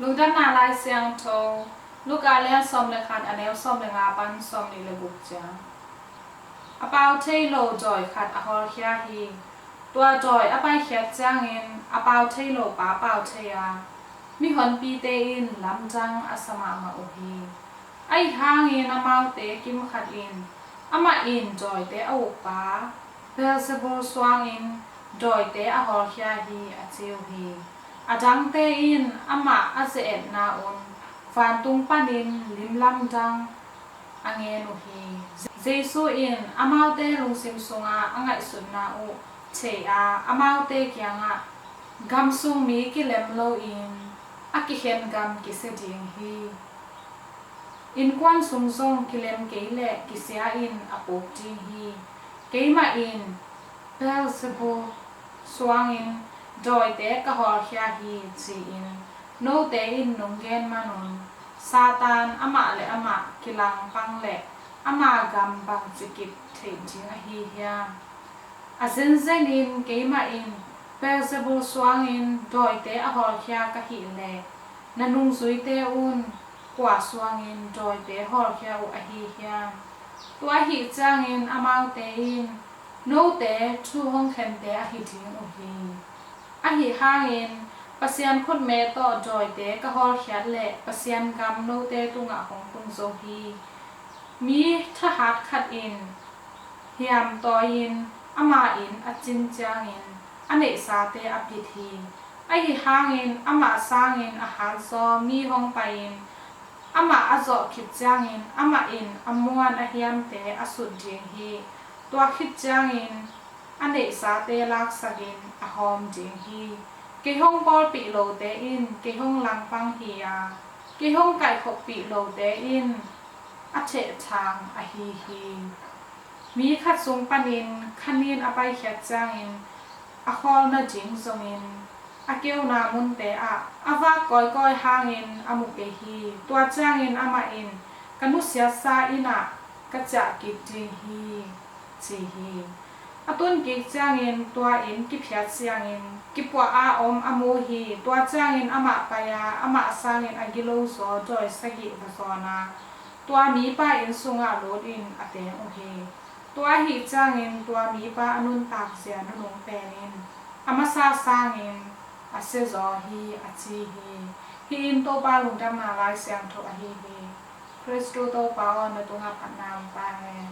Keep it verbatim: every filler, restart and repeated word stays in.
Lungdamna Lai Siangtho, Luka lian sawm le khat, a neu sawm le nga pan sawm nih le guk ciang. A pau thei lo dawi khat a hawlkhia hi. Tua dawi a paikhiat ciangin a pau thei lo pa pau thei a, mihonpite in lamdang a sa mahmah uh hi. Ahi hangin amaute kim khat in, "Amah in dawite a ukpa Beelzebul suangin dawite a hawlkhia hi," a ci uh hi. A dangte in amah a ze-etna un vantung panin lim lamdang a ngen uh hi. Jesu in amaute lungsim sunga a ngaihsutna uh thei a, amaute kiangah, "Gam sung mi kilem loin a kikhen gam kisia ding hi. Innkuan sung zong kilem kei leh kisia in a puk ding hi. Keimah in Beelzebul suangin dawite ka hawlkhia hi, ci-in note in nong gen manun, Satan amah le amah kilangpang leh ama gam bangci kip theih ding ahi hiam? A zenzenin keimah in Beelzebul suangin dawite a hawlkhia ka hih leh, na nungzuite un kua suangin dawite hawlkhia uh ahi hiam?" Tua ahih ciangin amaute in, "Note thu hong khente ahi ding uh hi. Ahi hangin Pasian khutme tawh dawite ka hawlkhiat leh Pasian gam note tungah hong tung zo hi. Mi thahat khat in hiam tawi-in ama inn a cin ciangin a neihsate a pit hi. Ahi hangin amah sangin a hatzaw mi hong pai-in amah a zawh khit ciangin amah in a muan a hiamte a sut ding hi. Tua khit ciangin a neihsate laksakin a hawm ding hi. Kei hong pawlpih lote in kei hong langpang hi a, kei hong kaihkhoppih lote in a thehthang ahi hi. Mi khat sung panin khanin a paikhiat ciangin a khawl nading zongin a keuna munte ah a vak kawikawi hangin a mu kei hi. Tua ciangin amah in, 'Ka nusiatsa inn ah ka ciah kik ding hi,' ci hi. A tun kik ciangin tua inn kiphiat siangin kipuah a om a mu hi. Tua ciangin amah pai a, amah sangin a gilo zaw dawi sagih va zawn a, tua mipa inn sungah lutin a teng uh hi. Tua ahih ciangin tua mipa a nuntakzia nunung pen in a masa sangin a siazaw hi," a ci hi. Hih in Topa Lungdamna Lai Siangtho ahi hi. Khristu Topa aw, na tungah phatna om ta hen.